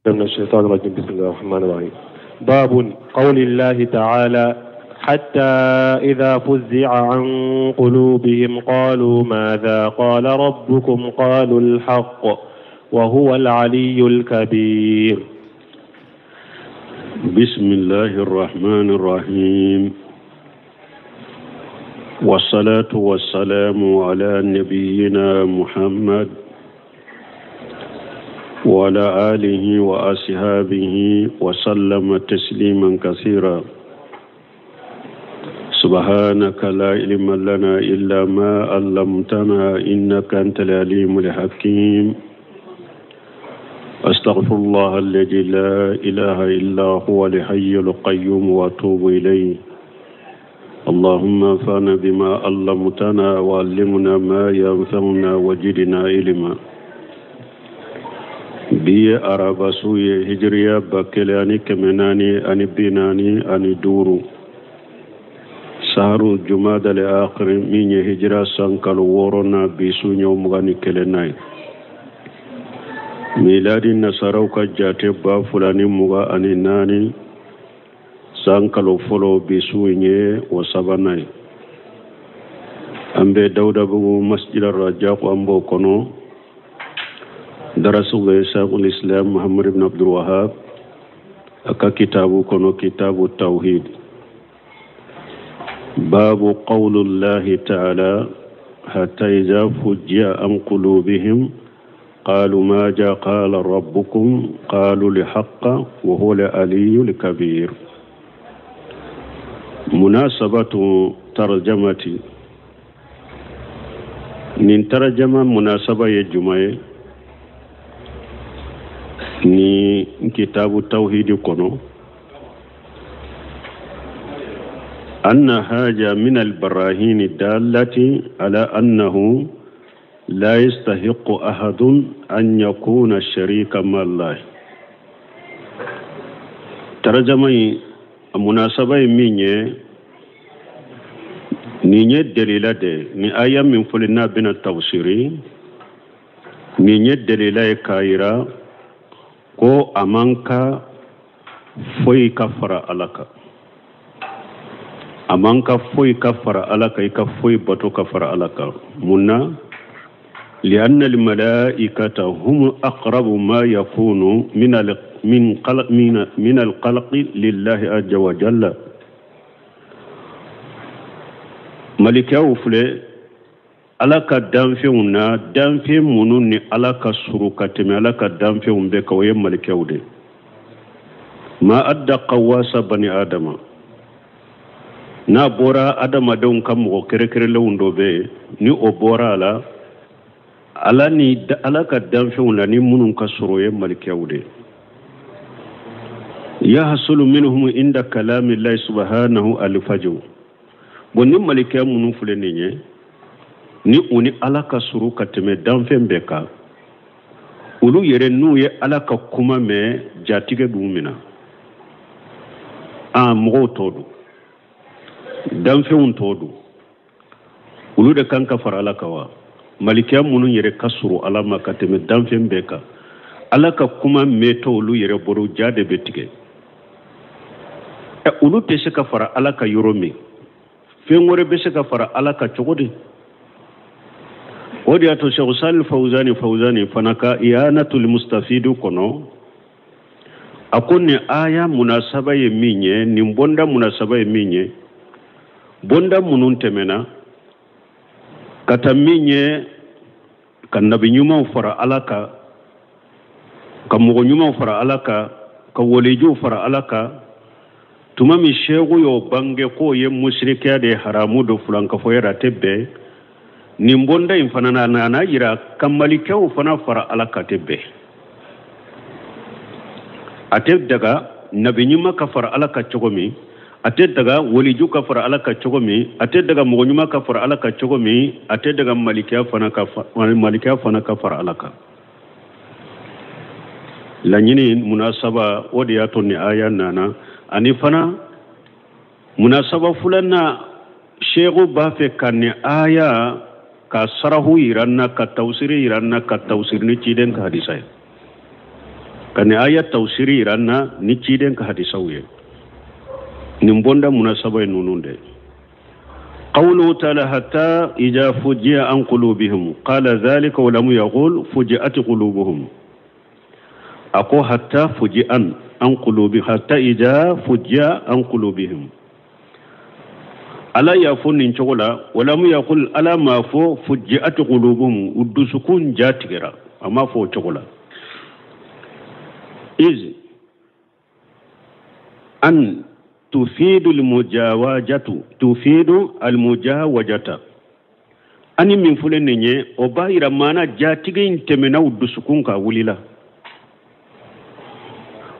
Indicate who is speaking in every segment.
Speaker 1: من الشيطان الرجيم. بسم الله الرحمن الرحيم. باب قول الله تعالى: حتى إذا فزع عن قلوبهم قالوا ماذا قال ربكم قالوا الحق وهو العلي الكبير.
Speaker 2: بسم الله الرحمن الرحيم، والصلاة والسلام على نبينا محمد وعلى آله وأصحابه وسلم تسليما كثيرا. سبحانك لا علم لنا إلا ما علمتنا إنك أنت العليم الحكيم. أستغفر الله الذي لا إله إلا هو الحي القيوم وأتوب إليه. اللهم انفعنا بما علمتنا وعلمنا ما ينفعنا وزدنا علما. Bi ye araba su ye, hijiriya 1445, saharu jumadal akhir, min ye hijira san kalo wɔɔrɔnan, bi su ɲɛ 21nan ye. Miladi nasaraw ka jate, 2024, san kalo fɔlɔ, bi su ye o sabanan ye. An bɛ Dawudabugu Masjid Rajak, an b'o kɔnɔ, darasu bɛ Sheikhul Islam Muhammad ibn Abdul Wahab a ka kitabu kɔnɔ, kitabu tawhid, babu qawlullahi ta'ala: hatta idha fujja an qulubihim qalu madha qala rabbukum qalu al-haqqa wa huwa al-aliyyu al-kabir. Munasabatu tarjamati, nin tarjama munasaba ye juma ye ni kitabu tawhidi kɔnɔ? Anna haja min albarahin dallati ala annahu la yastahiqu ahadun an yakuna sharika ma Allah. Tarjama in a munasaba ye min ye, nin ye delila de ni aya min fɔli n'a bɛna tafsiri. Nin ye delila ye k'a yira ko a man ka foyi ka fara Ala kan, a man ka foyi ka fara Ala kan, i ka foyi bato ka fara Ala kan. Mun na? Lianna almalaikata hum aqrabu ma yakunu min al min qalq min min alqalqi lillahi azza wa jalla. Malikaw filɛ Ala ka danfɛnw na, danfɛn minnu ni Ala ka surun ka tɛmɛ Ala ka danfɛnw bɛɛ kan, o ye malikaw de. Ma adda qawasa bani adama, n'a bɔra adamadenw ka mɔgɔ kɛrɛkɛrɛlenw dɔ bɛ yen, ni o bɔra a la, Ala ni Ala ka danfɛnw na ni minnu ka surun, o ye malikaw de. Yahsulu minhum inda kalamillahi subhanahu alfajr. Bon, ni malika minnu filɛ nin ye, ni u ni Ala ka surun ka tɛmɛ danfɛn bɛɛ kan, olu yɛrɛ n'u ye Ala ka kuma mɛn, jatigɛ b'u minɛ. A mɔgɔw tɔ don, danfɛnw tɔ don, olu de kan ka fara Ala kan wa? Malikiya minnu yɛrɛ ka surun Ala ma ka tɛmɛ danfɛn bɛɛ kan, Ala ka kuma mɛntɔ olu yɛrɛ bolo, ja de bɛ tigɛ. Ɛ, olu tɛ se ka fara Ala kan yɔrɔ min, fɛn wɛrɛ bɛ se ka fara Ala kan cogo di? O de y'a to Sheikh Salih Fawzani Fawzani fana ka Ihanatul Mustafidu kɔnɔ, a ko nin aya munasaba ye min ye, nin bonda munasaba ye min ye, bonda minnu tɛmɛna ka taa min ye, ka nabi ɲumanw fara Ala kan, ka mɔgɔ ɲumanw fara Ala kan, ka walijuw fara Ala kan, tuma min seku y'o bange k'o ye musirikiya de ye, haramu don, fulankafɔ yɛrɛ a tɛ bɛn. Nin bonda in fana na, a nana yira ka malikɛw fana fara Ala kan tɛ bɛn, a tɛ daga nabi ɲuman ka fara Ala kan cogo min, a tɛ daga waliju ka fara Ala kan cogo min, a tɛ daga mɔgɔ ɲuman ka fara Ala kan cogo min, a tɛ daga malikiya fana ka fara Ala kan. Laɲini munasaba, o de y'a to ni aya nana. Ani fana munasaba filanan, seku b'a fɛ ka nin aya ka sarahu yira n na, ka tawsiri yira n na, ka tawsiri ni ciden ka hadisa ye. Ka nin aya tawsiri yira an na ni ciden ka hadisaw ye. Nin bonda munasaba ye ninnu de. قوله تعالى حتى إذا فجئ عن قلوبهم قال ذلك ولم يقول فجئت قلوبهم. أقول حتى فجئ عن قلوبهم، حتى إذا فجئ عن قلوبهم. ألا يفون إن شغلا ولم يقول ألا ما فو فجئت قلوبهم ودسكون جاتغرا أما فو شغلا. إذ أن تفيد المجاوجة، تفيد المجاوجة. أني من فلان أباير مانا جاتغين تمناو دسكون كاوليلا.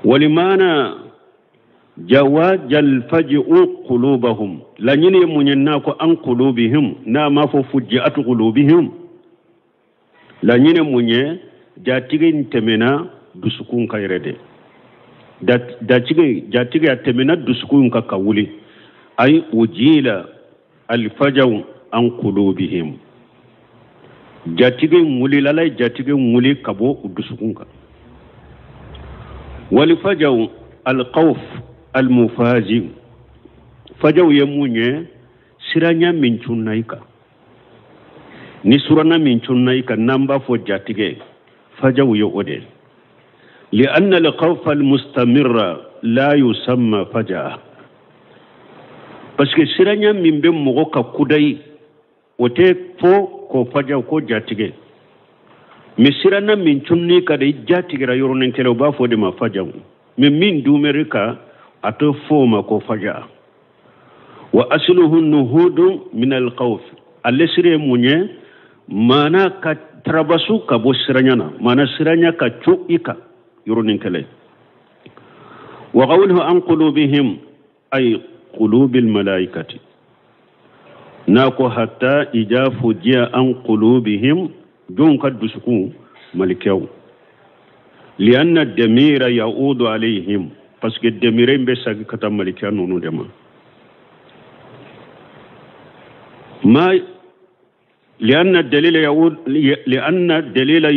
Speaker 2: ولمانا جواج الفجع قلوبهم لا يني منيناكو أن قلوبهم نما فجأت قلوبهم لا يني مني جاتغين تمنا دسكون كايرده. Jatige a tɛmɛna dusukun ka wuli. Ay ujila alfajaw an qulubihim. Jatige wuli la jatige wuli ka bɔ u dusukun kan. Wal fajaw alkhawf almufazi. Fajaw ye mun ye? Siranya min cunna i kan. Ni surana min cunna i kan n'an b'a fɔ jatige, fajaw ye o de. لأن الخوف المستمر لا يسمى فجأة. Parce que siranya min bɛ mɔgɔ ka kudayi o tɛ fo k'o faja ko jatigɛ. Mais sirana min cunni ka de i jatigɛra yɔrɔnin kelen o b'a fɔ o de ma faja. Mais min dumɛri ka a tɛ fɔ o ma ko faja. Wa asluhu nuhudu min al-khawf. Ale siri ye mun ye? Maana ka tarabasu ka bɔ siranya na. Maana siranya ka co i kan. يرون كلي. وقوله عن قلوبهم أي قلوب الملائكة. ناكو حتى إذا فجئ عن قلوبهم دون قد سكون ملكيو. لأن الدمير يعود عليهم. parce que الدميرين بس كتا ملكيو نونو دما. ما لأن الدليل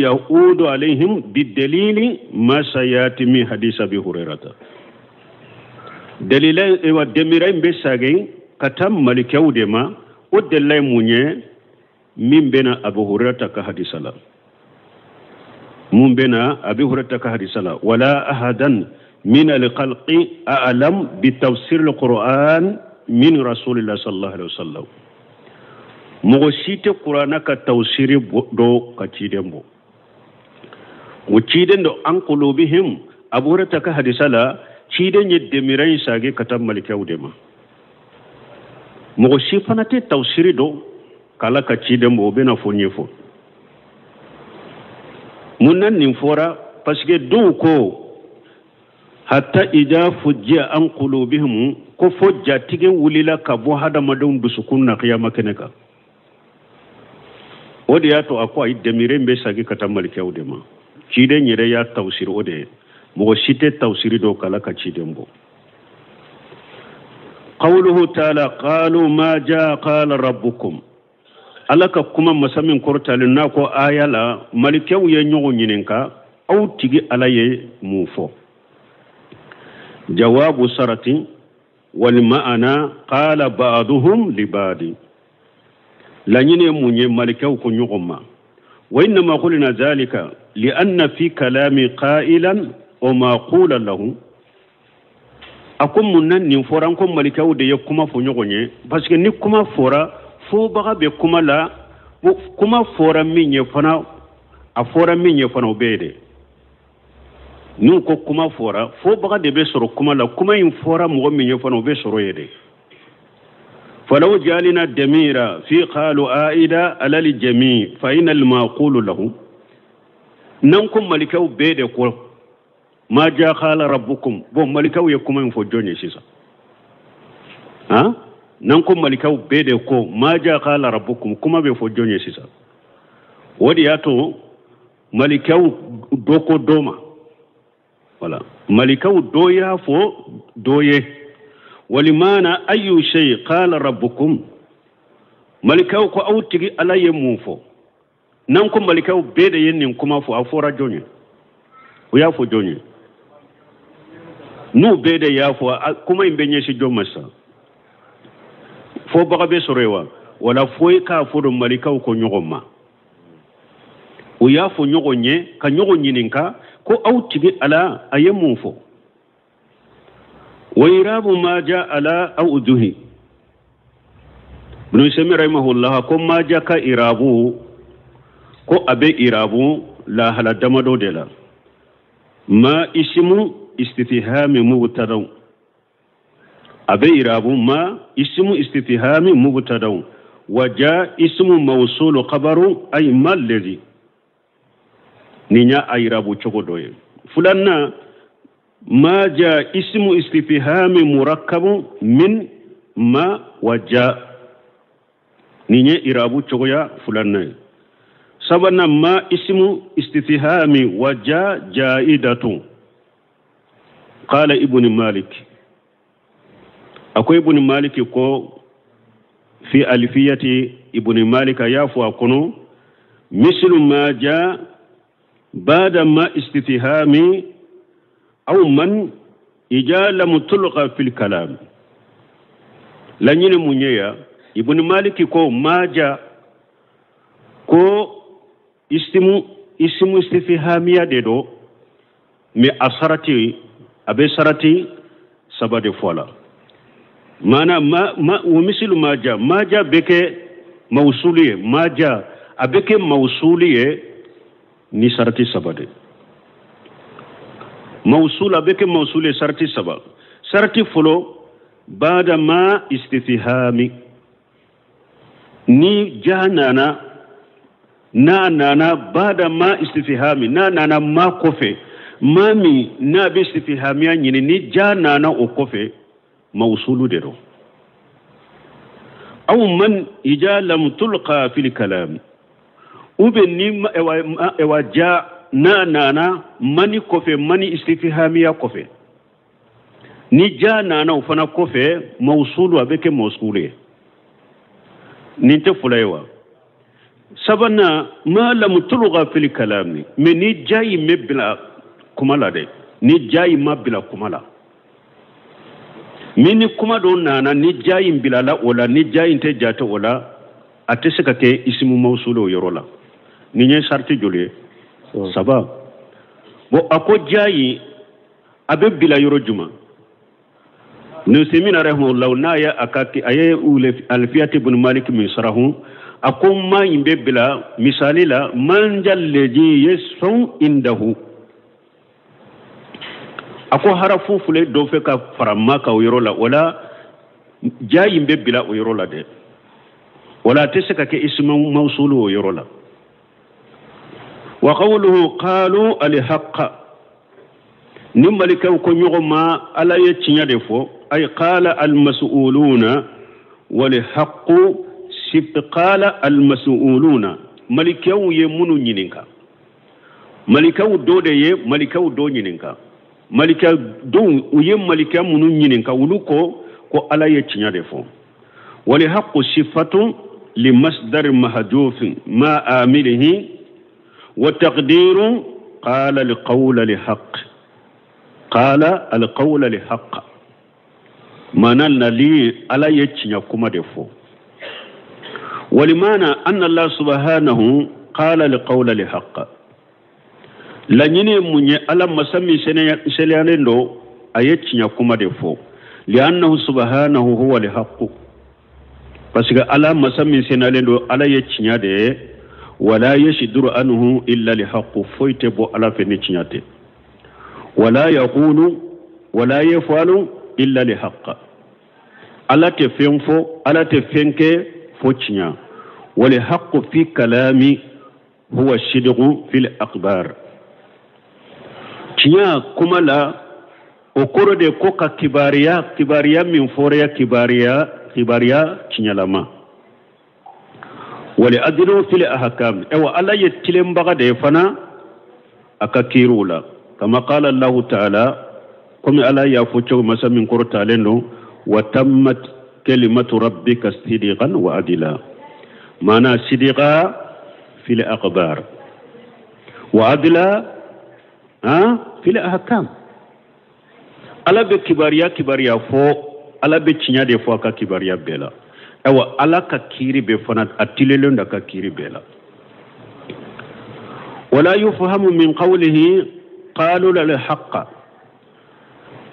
Speaker 2: يعود عليهم بالدليل ما سيأتي من حديث أبي هريرة. دليل ودميرين بساقين كتم ملكيو دما ودليل مني من بين أبو هريرة كحديث الله. من بين أبي هريرة كحديث الله. ولا أحدا من الخلق أعلم بتفسير القرآن من رسول الله صلى الله عليه وسلم. Mɔgɔ si tɛ kuranna ka tawsiri dɔ ka ciden bɔ. O ciden dɔ an qulubihim Abu Hurairah ka hadisa la ciden ye demira in sage ka taa malikɛw de ma. Mɔgɔ si fana tɛ tawsiri dɔ k'Ala ka ciden bɔ o bɛna fɔ ɲɛfɔ. Mun na nin fɔra? Parce que dɔw ko hatta ida fujjiya an qulubihim ko fo jatigɛ wulila ka bɔ hadamadenw dusukun na kiyama kɛnɛ kan. O de y'a to a ko ayi demiren bɛ sagi ka taa malikɛw de ma. Ciden yɛrɛ y'a tawsiri o de ye. Mɔgɔ si tɛ tawsiri dɔw k'Ala ka ciden bɔ. Qawluhu ta'ala qalu ma jaa qala rabbukum. Ala ka kuma masa min kɔrɔtalen n'a ko aya la malikɛw ye ɲɔgɔn ɲininka aw tigi Ala ye mun fɔ. Jawabu sarati wal ma'ana qala ba'duhum li ba'di. Laɲini ye mun ye malikɛw ko ɲɔgɔn ma. Wa innama qulna zalika li'anna fi kalami qailan wa ma qula lahu. A ko mun na nin fɔra an ko malikɛw de ye kuma fɔ ɲɔgɔn ye parce que ni kuma fɔra fɔbaga bɛ kuma la, kuma fɔra min ye fana a fɔra min ye fana o bɛ ye dɛ. N'u ko kuma fɔra fɔbaga de bɛ sɔrɔ kuma la, kuma in fɔra mɔgɔ min ye fana o bɛ sɔrɔ ye dɛ. فلو جعلنا الدمير في قالوا آئدة على الجميع فإن المعقول له. ننكم ملكو بيدكو ما جاء قال ربكم بو ملكو يكم فجوني سيسا ها ننكم ملكو بيدكو ما جاء قال ربكم كما بفجوني سيسا ودياتو ملكو دوكو دوما ولا ملكو دويا فو دويه ولمانا أي شيء قال ربكم ملكو كو أو تجي على يموفو نانكم ملكو بيد ينكم فو أفورا جوني ويا فو جوني N'u bɛɛ de y'a fɔ, kuma in bɛ ɲɛsin jɔn ma sisan? Fɔbaga bɛ sɔrɔ yen wa? Wala fo i k'a fɔ don malikaw ko ɲɔgɔn ma. U y'a fɔ ɲɔgɔn ye ka ɲɔgɔn ɲininka ko aw tigi Ala a ye mun fɔ? Wa irabu ma ja ala awjuhi. Ibn Usaymin rahimahullah ko ma ja ka irabu ko a bɛ irabu lahala damadɔ de la. Ma isimu istifhami mubtadaw, a bɛ irabu ma isimu istifhami mubtadaw wa ja ismu mawsulu khabaru ay ma alladhi. Nin y'a a irabu cogo dɔ ye. Filanan, ma ja ismu istifhami murakkabu min ma wa ja. Nin ye irabu cogoya filanan ye. Sabanan, ma ismu istifhami wa ja jaidatu. Qala Ibn Malik, a ko Ibn Malik ko fi alfiyati Ibn Malik a y'a fɔ a kɔnɔ mislu ma ja bada ma istifhami aw man ija lam tulqa fil kalam. Laɲini mun ye ya? Ibn Malik ko ma ja ko isimu istifhamiya de don, mais a sarati a bɛ sarati saba de fɔ a la. Maana ma wa misilu ma ja, ma ja bɛ kɛ mawsulu ye, ma ja a bɛ kɛ mawsulu ye ni sarati saba de. Mawsul a bɛ kɛ mawsul ye sarati saba. Sarati fɔlɔ, bada ma istifhami, ni ja nana, n'a nana bada ma istifhami, n'a nana ma kɔfɛ, ma min n'a bɛ istifhamiya ɲini, ni ja nana o kɔfɛ mawsulu de don. Aw man ija lam tulqa fil kalam, ou bien ni ewa ja n'a nana mani kɔfɛ, mani istifhamiya kɔfɛ, ni ja nana o fana kɔfɛ mawsulu a bɛ kɛ mawsulu ye. Nin tɛ fila ye wa? Sabanan, ma lam tulqa fil kalami, mais ni ja in bɛ bila kuma la dɛ, ni ja in ma bila kuma la, min ni kuma dɔ nana ni ja in bilala o la, ni ja in tɛ jate o la, a tɛ se ka kɛ isimu mawsulu o yɔrɔ la. Nin ye sarati joli ye? Saba. Bon, a ko ja in a bɛ bila yɔrɔ jumɛn? Ibn Usaymin rahimahullah n'a ye a ka a ye alfiyati ibn Malik min sarahu, a ko ma in bɛ bila misali la man jalladhi yasfau indahu. A ko harafu file dɔ fɛ ka fara ma kan o yɔrɔ la, o la ja in bɛ bila o yɔrɔ la dɛ, o la a tɛ se ka kɛ ismu mawsulu o yɔrɔ la. Wa qawluhu qalu alhaqqa, ni malikaw ko ɲɔgɔn ma Ala ye tiɲɛ de fɔ, ay qala almas'uluna walhaqqu qala almas'uluna, malikaw ye minnu ɲininka, malikaw dɔ de ye malikaw dɔ ɲininka, malika dɔw u ye malika minnu ɲininka, olu ko ko Ala ye tiɲɛ de fɔ. Walhaqqu sifatun limasdar mahdufin ma amilihi wa taqdiru qala alqawla lihaqq, qala alqawla lihaqq, maana nali Ala ye tiɲɛ kuma de fɔ. Walimana anna Allah subhanahu qala alqawla lihaqq, laɲini mun ye Ala masa min seliyalen don a ye tiɲɛ kuma de fɔ. Li'annahu subhanahu huwa alhaq, parce que Ala masa min senalen don Ala ye tiɲɛ de ye. Wala yashduru anhu illa alhaq, foyi tɛ bɔ Ala fɛ ni tiɲɛ tɛ. Wala yaqulu wala yafalu illa alhaq, Ala tɛ fɛn fɔ, Ala tɛ fɛn kɛ fo tiɲɛ. Walhaqqu fi kalami huwa sidqu fil akhbar, tiɲɛ kuma la o kɔrɔ de ko ka kibariya, kibariya min fɔra ya kibariya, kibariya tiɲɛlama. Wali adlu fil ahkam, ewa Ala ye tilenbaga de ye fana a ka kiiriw la. Kama qala Allahu ta'ala, komi Ala y'a fɔ cogo masa min kɔrɔtalen don, wa tammat kalimatu rabbika sidiqan wa adila, maana sidiqa fil akhbar wa adila fil ahkam. Ala bɛ kibaruya kibaruya fɔ, Ala bɛ tiɲɛ de fɔ a ka kibaruya bɛɛ la. Ayiwa, Ala ka kiiri bɛɛ fana, a tilelen don a ka kiiri bɛɛ la. Wala yufahamu min qawlihi qalu lal haqqa.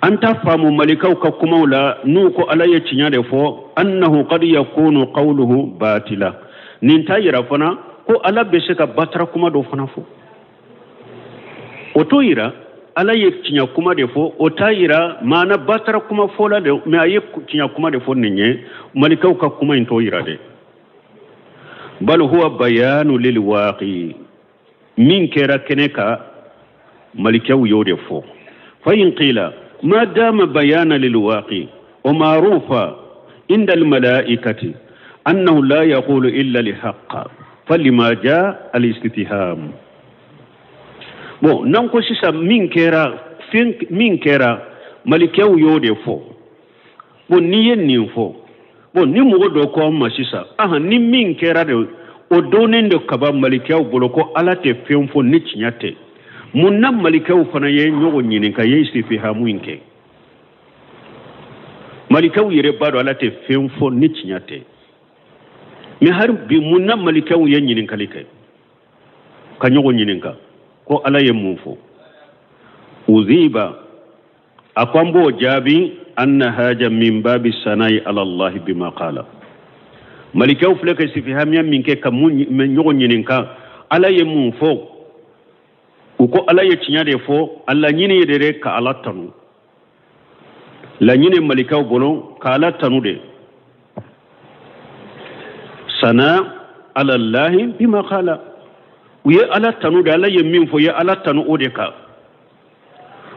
Speaker 2: An t'a faamu malikaw ka kumaw la n'u ko Ala ye tiɲɛ de fɔ, annahu qad yakunu qawluhu batila. Nin t'a yira fana ko Ala bɛ se ka batara kuma dɔ fana fɔ. O t'o yira Ala ye tiɲɛ kuma de fɔ, o t'a yira maana batara kuma fɔla de, mais a ye tiɲɛ kuma de fɔ nin ye. Malikaw ka kuma in t'o yira dɛ. Bal huwa bayanu lil waqi, min kɛra kɛnɛ kan malikaw y'o de fɔ. Fa in qila ma dama bayana lil waqi wa ma'rufa inda al malaikati annahu la yaqulu illa li haqqa falima jaa al istithham. Bon, n'an ko sisan min kɛra, fɛn min kɛra malikaw y'o de fɔ. Bon, n'i ye nin fɔ, bon, ni mɔgɔ dɔ ko an ma sisan, ahan, ni min kɛra de, o donnen de kaba malikaw bolo ko Ala tɛ fɛn fɔ ni tiɲɛ tɛ. Mun na malikaw fana ye ɲɔgɔn ɲininka, ye istifihamu in kɛ? Malikaw yɛrɛ b'a dɔn Ala tɛ fɛn fɔ ni tiɲɛ tɛ. Mais hali bi mun na malikaw ye ɲininkali kɛ, ka ɲɔgɔn ɲininka ko Ala ye mun fɔ? Uziba, a ko an b'o jaabi anna haja min babi sana'i ala Allahi bima qala. Malikaw filɛ ka istifhamiya min kɛ ka mun ɲɔgɔn ɲininka Ala ye mun fɔ, u ko Ala ye tiɲɛ de fɔ. A laɲini ye de ka Ala tanu, laɲini malikaw bolo ka Ala tanu de. Sana ala Allahi bima qala, u ye Ala tanu de, Ala ye min fɔ, u ye Ala tanu o de kan.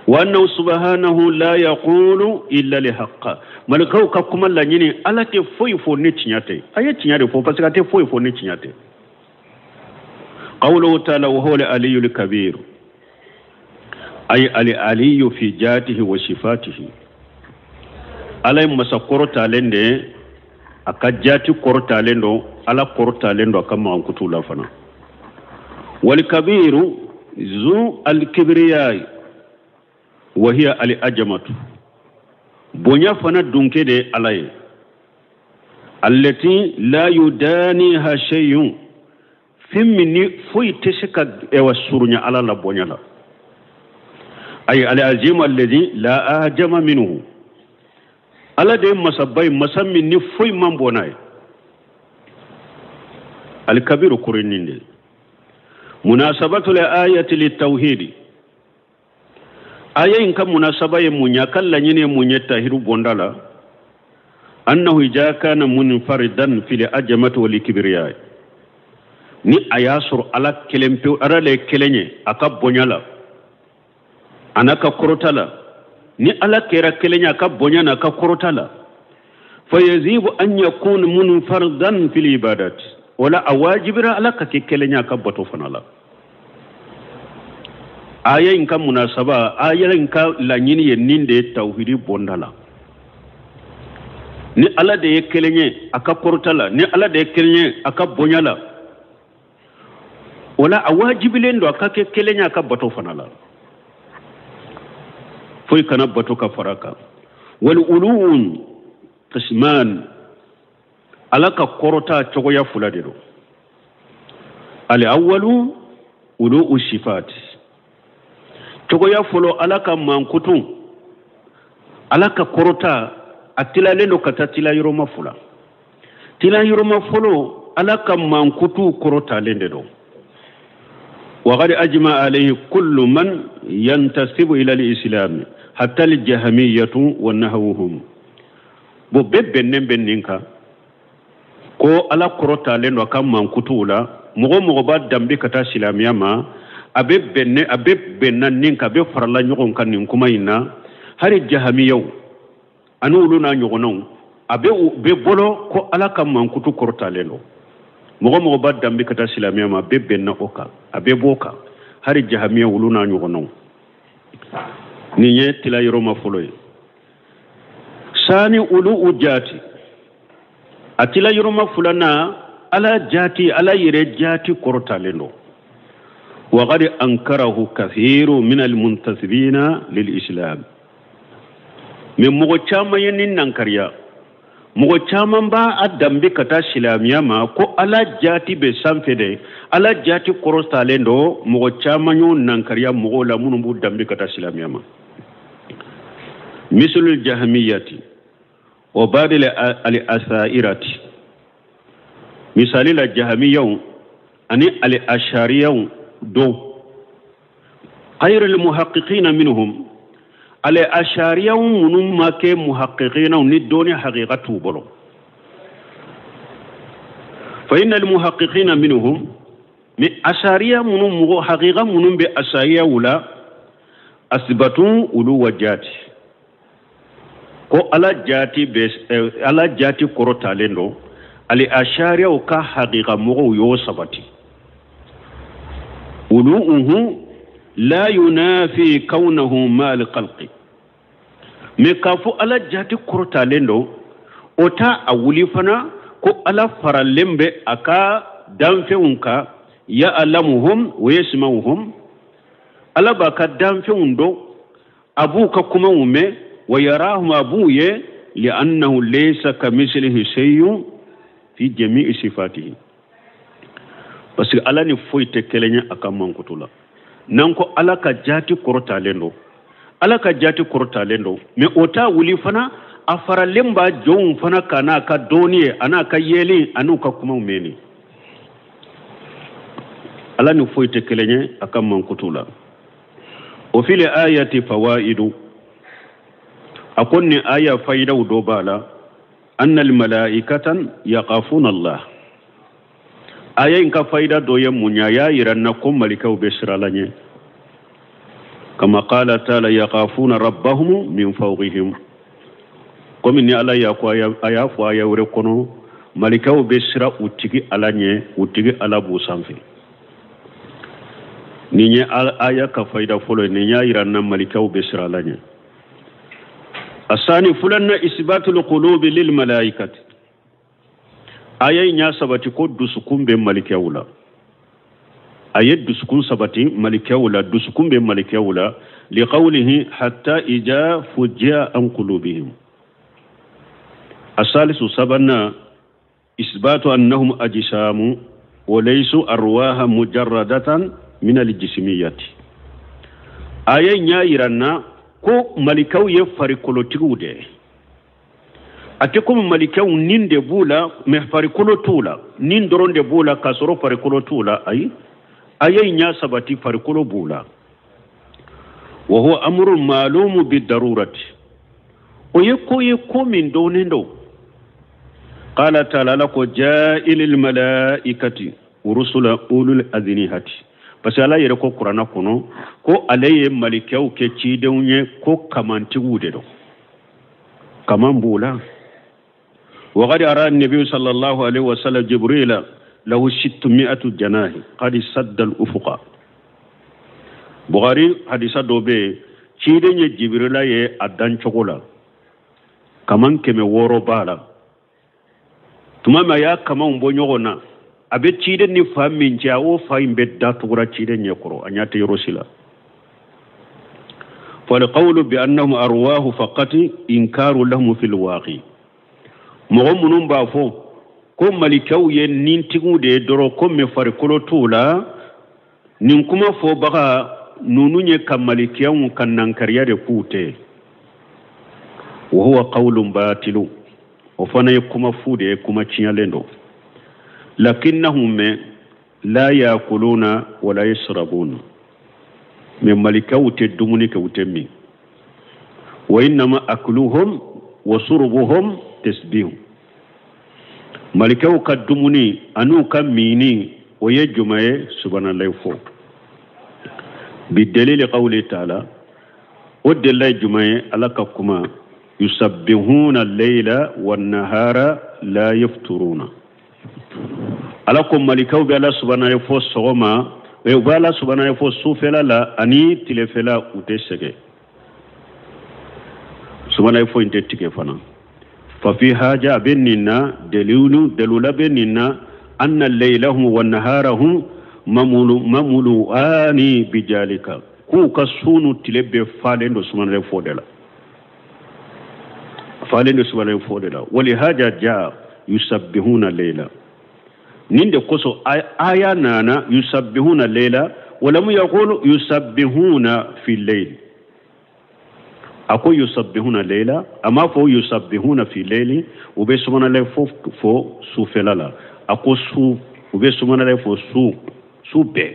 Speaker 2: Wa annahu subhanahu la yaqulu illa li haqqa. Malikaw ka kuma laɲini, Ala tɛ foyi fɔ ni tiɲɛ tɛ. A ye tiɲɛ de fɔ parce que a tɛ foyi fɔ ni tiɲɛ tɛ. Qawluhu ta'ala wa huwa al-aliyyul kabir, ay al-aliyyu fi jatihi wa sifatihi. Ala ye masa kɔrɔtalen de ye, a ka jati kɔrɔtalen don, Ala kɔrɔtalen don a ka mankutu la fana. Wal kabiru zu al-kibriyai wa hiya al-ajamatu, bonya fana dunke de Ala ye. Allati la yudaniha shay'un, fɛn min ni foyi tɛ se ka ɛwa surunya Ala la bonya la. Ay al-azimu alladhi la ajama minhu, Ala de ye masaba ye, masa min ni foyi man bɔ n'a ye. Al-kabiru kɔrɔ de. Munasabatu al-ayati lit-tauhidi, aya in ka munasaba ye mun ye, a ka laɲini ye mun ye tahiru bonda la? Annahu ija kana munfaridan fil ajamati wal kibriya, ni a y'a sɔrɔ Ala kelen pewu, Ala le ye kelen ye a ka bonya la a n'a ka kɔrɔta la. Ni Ala kɛra kelen ye a ka bonya n'a ka kɔrɔta la, fa yazibu an yakuna munfaridan fil ibadati, wala a wajibira Ala ka kɛ kelen ye a ka bato fana la. Aya in ka munasaba, aya in ka laɲini ye nin de ye tawhidi bonda la. Ni Ala de ye kelen ye a ka kɔrɔta la, ni Ala de ye kelen ye a ka bonya la, o la a wajibilen don a ka kɛ kelen ye a ka bato fana la. Foyi kana bato ka fara kan. Wal uluun qisman, Ala ka kɔrɔta cogoya fila de don. Al awwalu ulu'u sifat, cogoya fɔlɔ Ala ka mankutu, Ala ka kɔrɔta a tilalen don ka taa tila yɔrɔma fila. Tila yɔrɔma fɔlɔ, Ala ka mankutu kɔrɔtalen de don. وقد أجمع عليه كل من ينتسب إلى الإسلام حتى الجهمية ونحوهم. Bo bɛɛ bɛnnen bɛ nin kan ko Ala kɔrɔtalen don a ka mankutuw la. Mɔgɔ mɔgɔ b'a danbe ka taa silamɛya ma, a bɛ bɛnne, a bɛ bɛnna nin kan, a bɛ farala ɲɔgɔn kan nin kuma in na. Hali jahamiyaw ani olu n'a ɲɔgɔnnaw, a bɛ u bɛ bolo ko Ala ka mankutu kɔrɔtalen don. Mɔgɔ mɔgɔ b'a danbe ka taa silamɛya ma, a bɛ bɛnna o kan, a bɛ b'o kan, hali jahamiya olu n'a ɲɔgɔnnaw. Nin ye tila yɔrɔma fɔlɔ ye. Sani olu u jaati, a tila yɔrɔma filanan, Ala jaati, Ala yɛrɛ jaati kɔrɔtalen don. Waqad ankarahu kathiru min almuntasibina lilislam. Mais mɔgɔ caman ye nin nankariya, mɔgɔ caman b'a a danbe ka taa silamɛya ma ko Ala jaati bɛ sanfɛ dɛ, Ala jaati kɔrɔtalen don. Mɔgɔ caman y'o nankariya mɔgɔw la minnu b'u danbe ka taa silamɛya ma. Misalul jahamiyati wa badil al asairati, misali la jahamiyaw ani al ashariyaw do khayrul muhaqqiqina minhum, al ashariyaw minnu ma kɛ muhaqqiqina ni dɔnni haqiqa t'u bolo. Fa innal muhaqqiqina minhum, mais ashariya minnu mɔgɔ haqiqa minnu bɛ ashariyaw la, asibatu ulu wa jaati, ko Ala jaati bɛ, Ala jaati kɔrɔtalen don. Ali ashariyaw ka haqiqa mɔgɔw y'o sabati. Uluhu la yunafi kaunahu mal khalqi, mais k'a fɔ Ala jaati kɔrɔtalen don, o t'a a wuli fana ko Ala faralen bɛ a ka danfɛnw kan. Ya'lamuhum wa yasma'uhum, Ala b'a ka danfɛnw dɔn, a b'u ka kumaw mɛn, wa yarahum, a b'u ye, li'annahu laysa kamislihi shay'un fi jami'i sifatihi, parce que Ala ni foyi tɛ kelen ye a ka mankutu la. N'an ko Ala ka jaati kɔrɔtalen don, Ala ka jaati kɔrɔtalen don, mais o t'a wuli fana a faralen b'a jɔnw fana kan n'a ka dɔnni ye, a n'a ka yeli, a n'u ka kumaw mɛnni. Ala ni foyi tɛ kelen ye a ka mankutu la. O fili ayati fawaidu, a ko nin aya fayidaw dɔ b'a la. Anna almalaikatan yaqafuna Allah, aya in ka fayida dɔ ye mun ye? A y'a yira n na ko malikaw bɛ siran Ala ɲɛ. Kama qala taala yaqafuna rabbahum min fawqihim, komi ni Ala y'a ko a y'a fɔ aya wɛrɛ kɔnɔ, malikaw bɛ siran u tigi Ala ɲɛ, u tigi Ala b'u sanfɛ. Nin ye aya ka fayida fɔlɔ ye, nin y'a yira n na malikaw bɛ siran Ala ɲɛ. Asani fulanna isbatul qulubi lil malaikati, aya in y'a sabati ko dusukun bɛ malikaw la. A ye dusukun sabati malikaw la, dusukun bɛ malikaw la, liqawlihi hatta ija fujia an qulubihim. Asalisu sabanna isbatu annahum ajsamu wa laysu arwaha mujarradatan min aljismiyati, aya in y'a yira n na ko malikaw ye farikolotigiw de ye. A tɛ komi malikaw nin de b'u la, mais farikolo t'u la, nin dɔrɔn de b'u la k'a sɔrɔ farikolo t'u la. Ayi, aya in y'a sabati farikolo b'u la. Wa huwa amrun ma'lumu bidarurati, o ye ko ye ko min dɔnnen don. Qala ta'ala, Ala ko ja'ilil malaikati rusula ulul aznihati, parce que Ala yɛrɛ ko kuranna kɔnɔ ko ale ye malikaw kɛ cidenw ye, ko kamantigiw de don, kaman b'u la. وقد أرى النبي صلى الله عليه وسلم جبريل له 600 جناح قد سد الأفق. Bukhari hadisa dɔ bɛ yen, ciden ye Jibirila ye a dancogo la, kaman 600 b'a la. Tuma min a y'a kamanw bɔ ɲɔgɔn na, a bɛ ciden ni fa min cɛ, a o fa in bɛ datugura ciden ɲɛkɔrɔ, a ɲɛ tɛ yɔrɔ si la. فالقول بأنهم أرواح فقط إنكار لهم في الواقع. Mɔgɔ minnu b'a fɔ ko malikaw ye nintigiw de ye dɔrɔn, ko mɛ farikolo t'u la, nin kuma fɔbaga ninnu ye ka malikiyaw ka nankariya de k'u tɛ. Wa huwa qawlun batilu, o fana ye kuma fu de ye, kuma tiɲɛlen don. Lakinnahum mɛ la yakuluna wala yashrabuna, mais malikaw tɛ dumuni kɛ, u tɛ min. Wa innama akluhum wa surbuhum tasbihu, malikaw ka dumuni an'u ka minni o ye jumɛn ye? Subhanallahi fɔ. Bi dalili qawli ta'ala, o delila ye jumɛn ye? Ala ka kuma yusabbihuna al-layla wan-nahara la yafturuna. Ala ko malikaw bɛ Ala subhanallahi fɔ sɔgɔma, u bɛ Ala subhanallahi fɔ sufɛla la ani tilefɛla, u tɛ sɛgɛn. Subhanallahi fɔ in tɛ tigɛ fana. Fa fi haja bɛ nin na, dalilu dalula bɛ nin na, anna laylahum wa naharahum mamulu'ani bijalika, k'u ka su n'u tile bɛɛ falen don subhanallahi fɔ de la. Falen de subhanahu fo de la. Walihaja jaa yusabbihuna layla. Nin de kosɔn aya nana yusabbihuna layla walamu yaqulu yusabbihuna fi layl. A ko yusabbihuna layla, a m'a fɔ yusabbihuna fi layli, u bɛ subhanallah fo sufɛla la. A ko su, u bɛ subhanallah fo su bɛɛ.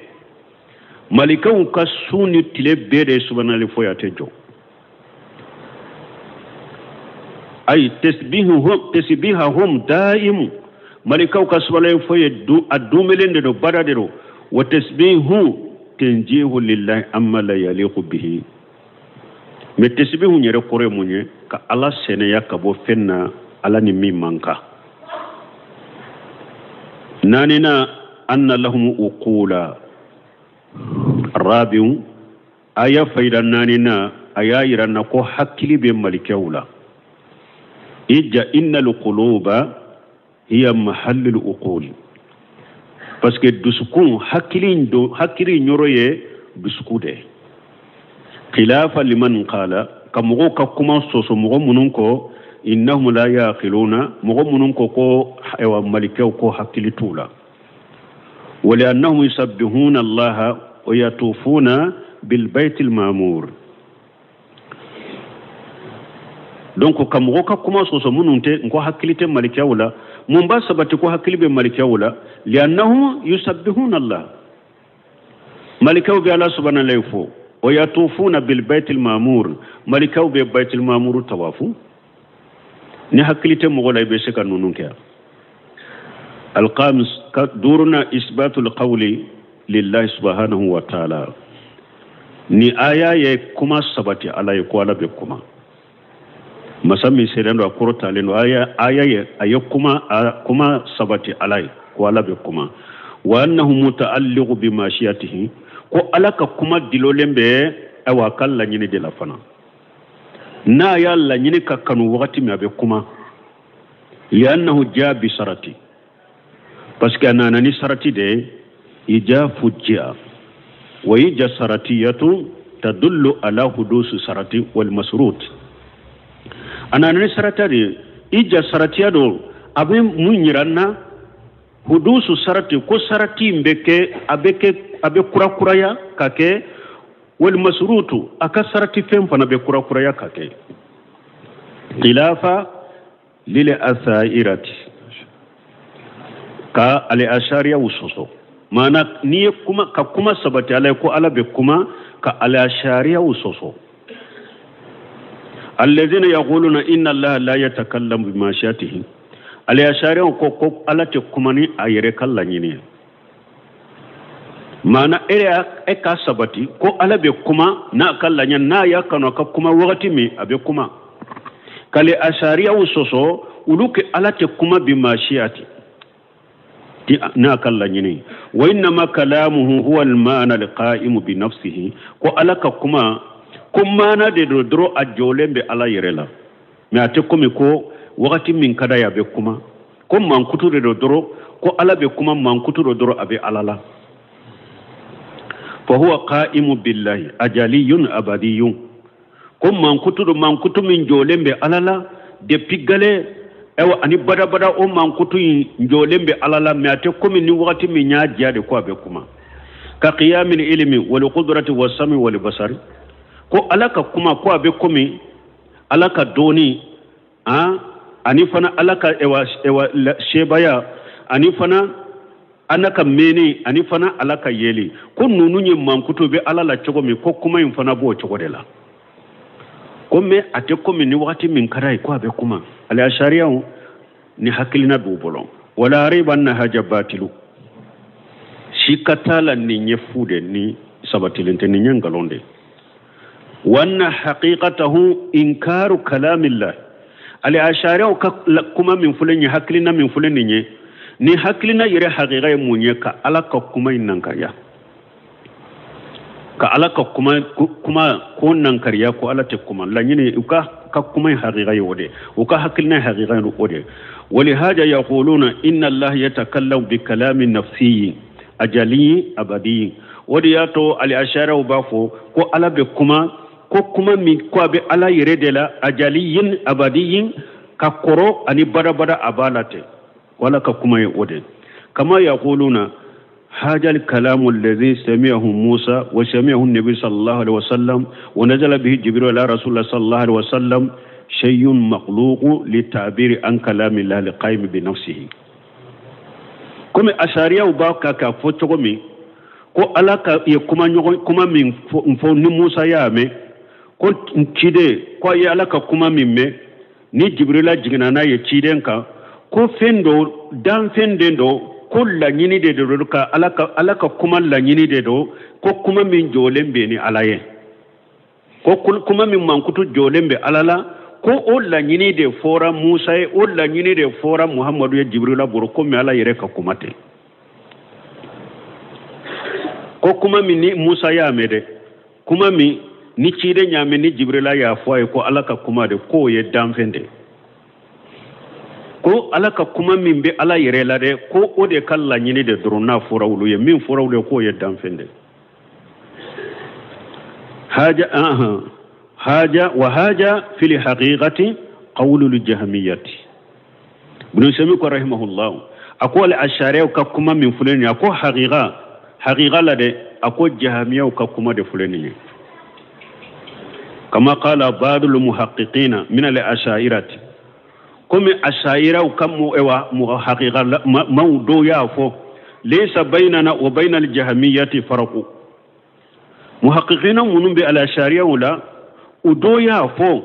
Speaker 2: Malikaw ka su ni tile bɛɛ de ye subhanallah fo ya tɛ jɔ. Ay tasbihahum daimu. Malikaw ka subhanallah fo ye a dumelen de don, bada de don. Wa tasbihu tanjihu lillahi amma la yaliqu bihi. Mais tasbihu yɛrɛ kɔrɔ ye mun ye? Ka Ala sɛnɛya ka bɔ fɛn na Ala ni min man kan. Naaninan, anna lahum uqula. Rabiu, aya fayida naaninan, a y'a yira n na ko hakili bɛ malikɛw la. Ija innal quluba hiya mahallul uqul. Parce que dusukun, hakili do, hakili yɔrɔ ye dusukun de ye. Khilafa liman qala, ka mɔgɔw ka kuma sɔsɔ mɔgɔ minnu kɔ, innahum la yaqiluna, mɔgɔ minnu ko ko ayiwa malikɛw ko hakili t'u la. Wa li'annahum yusabbihuna Allaha wa yatufuna bil baytil ma'mur. Donc ka mɔgɔw ka kuma sɔsɔ minnu tɛ n ko hakili tɛ malikɛw la, mun b'a sabati ko hakili bɛ malikɛw la? Li'annahum yusabbihuna Allah. Malikɛw bɛ Ala subhanahu fo. Wa yatufuna bil baytil ma'mur. Malikaw bɛ baytil ma'mur tawafu. Ni hakili tɛ mɔgɔ la i bɛ se ka ninnu kɛ. Alqamis duuruna isbatul qawli lillahi subhanahu wa ta'ala. Ni aya ye kuma sabati Ala ye ko Ala bɛ kuma. Masa min seren don a kɔrɔ talen don, aya ye a ye kuma sabati Ala ye ko Ala bɛ kuma. Wa annahu muta'alliqu bi mashiyatihi. Ko Ala ka kuma dilolen bɛ ayiwa a ka laɲini de la fana. N'a y'a laɲini ka kanu wagati min a bɛ kuma. Li'annahu jaa bi sarati. Parce que a nana ni sarati de ye. Ija fujji'a. Wa ija saratiyatu tadullu ala hudusu sarati wal masrut. A nana ni sarata de ye. Ija saratiya don, a bɛ mun yira n na? Hudusu sarati, ko sarati in bɛ kɛ, a bɛ kɛ, a bɛ kurakuraya ka kɛ. Wal masrutu, a ka sarati fɛn fana bɛ kurakuraya ka kɛ. Khilafa lil asairati, ka ale ashariyaw sɔsɔ. Maana n'i ye kuma, ka kuma sabati Ala ye ko Ala bɛ kuma, ka ale ashariyaw sɔsɔ. Alladhina yaquluna inna Allaha la yatakallamu bi mashiyatihi. Ale ashariyaw ko ko Ala tɛ kuma ni a yɛrɛ ka laɲini ye. Maana e ka sabati ko Ala bɛ kuma n'a ka laɲini, n'a y'a kanu a ka kuma wagati min a bɛ kuma. K'ale ashariyaw sɔsɔ, olu ke Ala tɛ kuma bi mashiyati n'a ka laɲini. Wa innama kalamuhu huwa al-maana al-qa'imu bi nafsihi. Ko Ala ka kuma, ko maana de don dɔrɔn a jɔlen bɛ Ala yɛrɛ la. Mais a tɛ komi ko wagati min ka d'a ye a bɛ kuma. Ko mankutu de don dɔrɔn, ko Ala bɛ kuma mankutu de dɔrɔn a bɛ Ala la. Fa huwa qa'imu billahi ajaliyun abadiyun. Ko mankutu do, mankutu min jɔlen bɛ Ala la depuis gale ayiwa ani badabada, o mankutu in jɔlen bɛ Ala la. Mais a tɛ komi ni wagati min y'a diya de ko a bɛ kuma. Ka qiyamil ilmi wal qudrati was sami wal basari. Ko Ala ka kuma ko a bɛ komi Ala ka dɔnni, ani fana Ala ka ewa sebaya, ani fana Ala ka mɛnni, ani fana Ala ka yeli. Ko ninnu ye mankutu bɛ Ala la cogo min, ko kuma in fana b'o cogo de la. Ko mais a tɛ komi ni wagati min ka d'a ye ko a bɛ kuma. Ale ashariyaw ni hakilina b'u bolo. Wala raiba anna haja batilu. Sika t'a la nin ye fu de, ni sabatilen tɛ, nin ye nkalon de. Wa anna haqiqatahu inkaru kalamillah. Ale ashariyaw ka kuma min filɛ nin ye, hakilina min filɛ nin ye, ni hakilina yɛrɛ hakika ye mun ye? Ka Ala ka kuma in nankariya. Ka Ala ka kuma ko nankariya, ko Ala tɛ kuma. Laɲini u ka kuma in hakika ye o de, u ka hakilina hakika ye o de. Walihaja yaquluna inna Allaha yatakallamu bi kalamin nafsiyyin ajaliyyin abadiyyin. O de y'a to ale ashariyaw b'a fɔ ko Ala bɛ kuma Ko kuma min ko a bɛ Ala yɛrɛ de la, ajaliyin abadiyin, ka kɔrɔ ani badabada a b'a la ten. Ko Ala ka kuma ye o de. Kama yaquluna هذا الكلام الذي سمعه موسى وسمعه النبي صلى الله عليه وسلم ونزل به جبريل على رسول الله صلى الله عليه وسلم شيء مخلوق للتعبير عن كلام الله القائم بنفسه. Komi ashariyaw b'a ka k'a fɔ cogo min ko Ala ka ye kuma ɲɔgɔn kuma min fɔ ni Musa y'a mɛn, ko ciden ko a ye Ala ka kuma min mɛn ni Jibirila jiginna n'a ye ciden kan, ko fɛn dɔ danfɛn den dɔ, ko laɲini de don ka Ala ka kuma laɲini de don, ko kuma min jɔlen bɛ ni Ala ye, ko kuma min mankutu jɔlen bɛ Ala la, ko o laɲini de fɔra Musa ye, o laɲini de fɔra Muhamadu ye Jibirila bolo, komi Ala yɛrɛ ka kuma tɛ. Ko kuma min ni Musa y'a mɛn dɛ, kuma min ni ciden y'a mɛn ni Jibirila y'a fɔ a ye ko Ala ka kuma de, k'o ye danfɛn de. Ko Ala ka kuma min bɛ Ala yɛrɛ la dɛ, ko o de ka laɲini de dɔrɔn n'a fɔra olu ye, min fɔra olu ye k'o ye danfɛn de. Haja haja wa haja fil haqiqati qawlul jahmiyati. Ibn Sami ko rahimahullah, a ko al ashariyaw ka kuma min filɛ nin ye, a ko haqiqa la dɛ, a ko jahamiyaw ka kuma de filɛ nin ye. Kama qala ba'dul muhaqqiqina min al ashairati, komi ashairaw ka mɔgɔ haqiqa maw dɔw y'a fɔ laysa baynana wa bayna al jahmiyati faraqu. Muhaqqiqina minnu bɛ al ashariyaw la, u dɔw y'a fɔ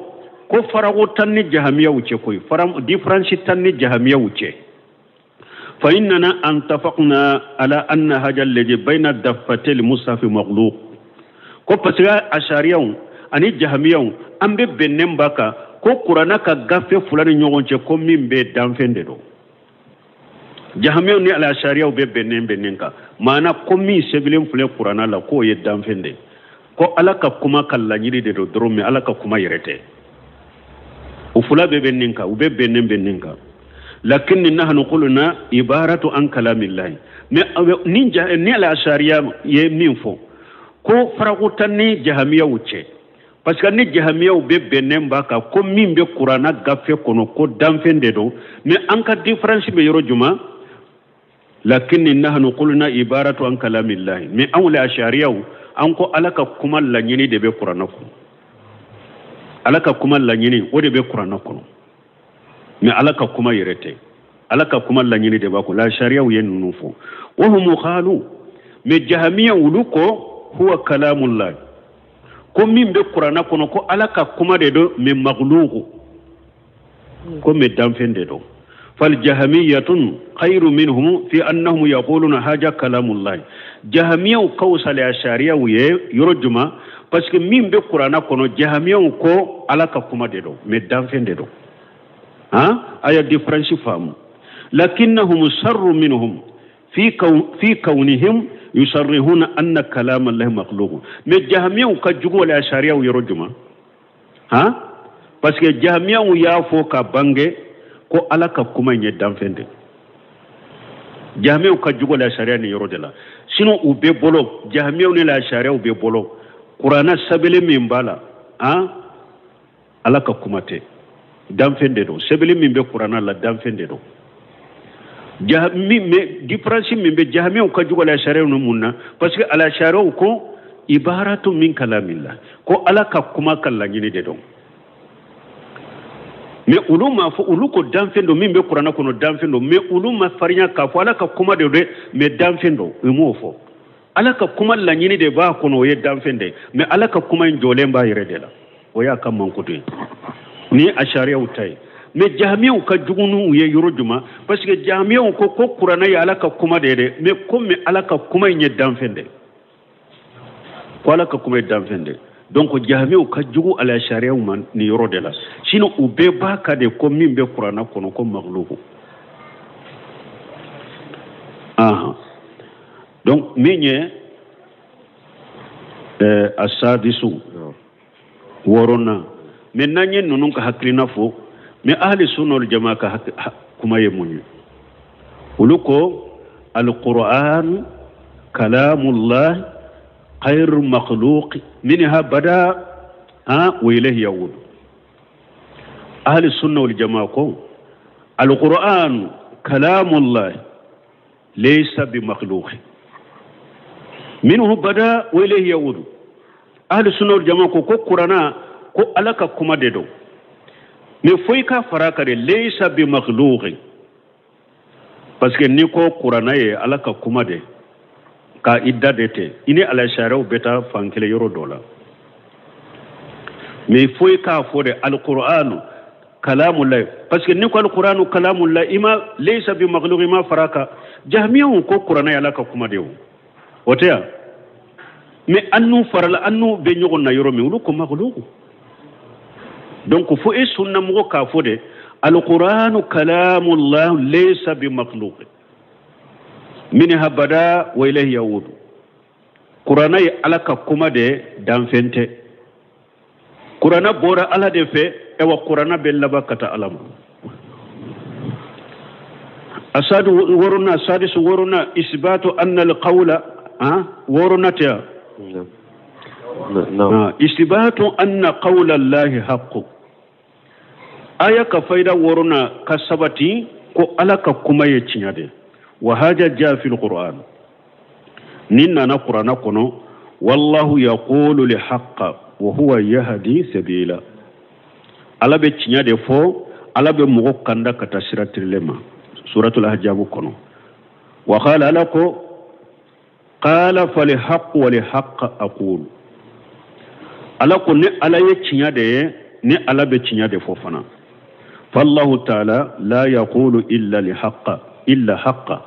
Speaker 2: ko farago tan ni jahamiyaw cɛ koyi, différence tan ni jahamiyaw cɛ. Fa innana antafaqna ala anna haja alladhi bayna daffatil mushaf makhluq. Ko parce que ashariyaw ani jahamiyaw an bɛ bɛnnen ba kan ko Kurana ka gafe fila ni ɲɔgɔn cɛ ko min bɛ danfɛn de don. Jahamiyaw ni alashariyaw bɛ bɛnnen kan, maana ko min sɛbɛnlen filɛ Kurana la k'o ye danfɛn de, ko Ala ka kuma ka laɲini de don dɔrɔn, mais Ala ka kuma yɛrɛ tɛ. O fila bɛ bɛnnen kan, u bɛ bɛnnen kan. Lakinni nahnu qulna ibaratu an kalamillahi. Mais ni alashariya ye min fɔ ko farago tan ni jahamiyaw cɛ, parce que ni jahamiyaw bɛ bɛnnen b'a kan ko min bɛ Kurana gafe kɔnɔ ko danfɛn de don, mais an ka différence bɛ yɔrɔ jumɛn? Lakinni nahnu qulna ibaratu an kalamillahi. Mais anw le ashariyaw an ko Ala ka kuma laɲini de bɛ Kurana kɔnɔ, Ala ka kuma laɲini o de bɛ Kurana kɔnɔ, mais Ala ka kuma yɛrɛ tɛ, Ala ka kuma laɲini de b'a kɔnɔ. La ashariyaw ye ninnu fɔ. Wa hum qalu, mais jahamiyaw olu ko huwa kalamullah, ko min bɛ Kurana kɔnɔ ko Ala ka kuma de don, mais makhluqu, ko mais danfɛn de don. Fal jahamiyatun khayru minhum fi annahum yaquluna haja kalamullah. Jahamiyaw ka wusa ashariyaw ye yɔrɔ jumɛn? Parce que min bɛ Kurana kɔnɔ jahamiyaw ko Ala ka kuma de don, mais danfɛn de don. Han, aya différence faamu. Lakinnahum sarru minhum fi kawnihim yusarrihuna anna kalam Allah makhluq. Mais jahmiyaw ka jugu wala ashariyaw yɔrɔ jumɛn? Han, parce que jahmiyaw y'a fɔ ka bange ko Ala ka kuma in ye danfɛn de. Jahmiyaw ka jugu wala ashariya ni yɔrɔ de la. Sinon u bɛ bolo, jahmiyaw ni la ashariyaw bɛ bolo Kurana sɛbɛnlen min b'a la, han, Ala ka kuma tɛ, danfɛn de don. Sɛbɛnlen min bɛ Kurana la danfɛn de don. Différence min bɛ jahamiyaw ka jugu ala shariyaw ni mun na? Parce que ala shariyaw ko ibaratu min kalamillah, ko Ala ka kuma ka laɲini de don. Mais olu ma fɔ, olu ko danfɛn don, min bɛ Kurana kɔnɔ danfɛn don, mais olu ma farinya k'a fɔ Ala ka kuma de don dɛ, mais danfɛn don, u m'o fɔ. Ala ka kuma laɲini de b'a kɔnɔ, o ye danfɛn de, mais Ala ka kuma in jɔlen b'a yɛrɛ de la, o y'a ka mankutu ye. Ni ashariyaw ta ye. Mais jahamiyaw ka jugu n'u ye yɔrɔ jumɛn? Parce que jahamiyaw ko ko Kurana ye Ala ka kuma de ye dɛ, mais komi Ala ka kuma in ye danfɛn de, ko Ala ka kuma ye danfɛn de. Donc jahamiyaw ka jugu ala shariyaw ma nin yɔrɔ de la. Sinon u bɛɛ b'a ka de ko min bɛ Kurana kɔnɔ ko makhluqu. Donc min ye asadisu wɔɔrɔnan, mais n'an ye ninnu ka hakilina fɔ, mais ahli sunna wal jamaa ka kuma ye mun ye? Olu ko alquran kalamullah khayru makhluq minha bada Ha wa ilayhi yaudu. Ahli sunna wal jamaa ko alquran kalamullah laysa bi makhluq minhu bada wa ilayhi yaudu. Ahli sunna wal jamaa ko qur'ana ko ala ka kuma de do mais foyi ka fara ka de laysa bi makhluq, parce que ni ko qur'ana ye ala ka kuma de ka idda de tɛ i ni ala sariyaw bɛ taa fan kelen yɔrɔ dɔ la, mais foyi k'a fɔ de alqur'anu kalamullah, parce que ni ko alqur'anu kalamullah ima laysa bi makhluq ima fara ka jahmiyaw ko qur'ana ye ala ka kuma de o tɛ ya, mais an n'u farala an n'u bɛ ɲɔgɔn na yɔrɔ min olu ko makhluq. Donc fo e sunna mɔgɔ k'a fɔ de alqur'anu kalamullah laysa bi makhluq minha bada wa ilayhi yaudu. Qur'ana ye ala ka kuma de danfɛn tɛ, qur'ana bɔra ala de fɛ, ewa qur'ana bɛ laban ka taa ala ma. Asadu worona sadisu worona isbatu anna alqawla ha worona ta isbatu anna qawla allahi haqqu. Aya ka fayda worona ka sabati ko ala ka kuma ye tiɲɛ de. Wa haja jaa fil qur'an, nin nana qur'ana kɔnɔ wallahu yaqulu li haqqa wa huwa yahdi sabila. Ala bɛ tiɲɛ de fɔ, ala bɛ mɔgɔ kanda ka taa sira tirilen ma, suratul ahzab kɔnɔ. Wa qala ala ko qala fali haqq wa li haqq aqulu. Ala ko ni ala ye tiɲɛ de ye, ni ala bɛ tiɲɛ de fɔ fana. Fallahu ta'ala la yaqulu illa li haqqa illa haqqa.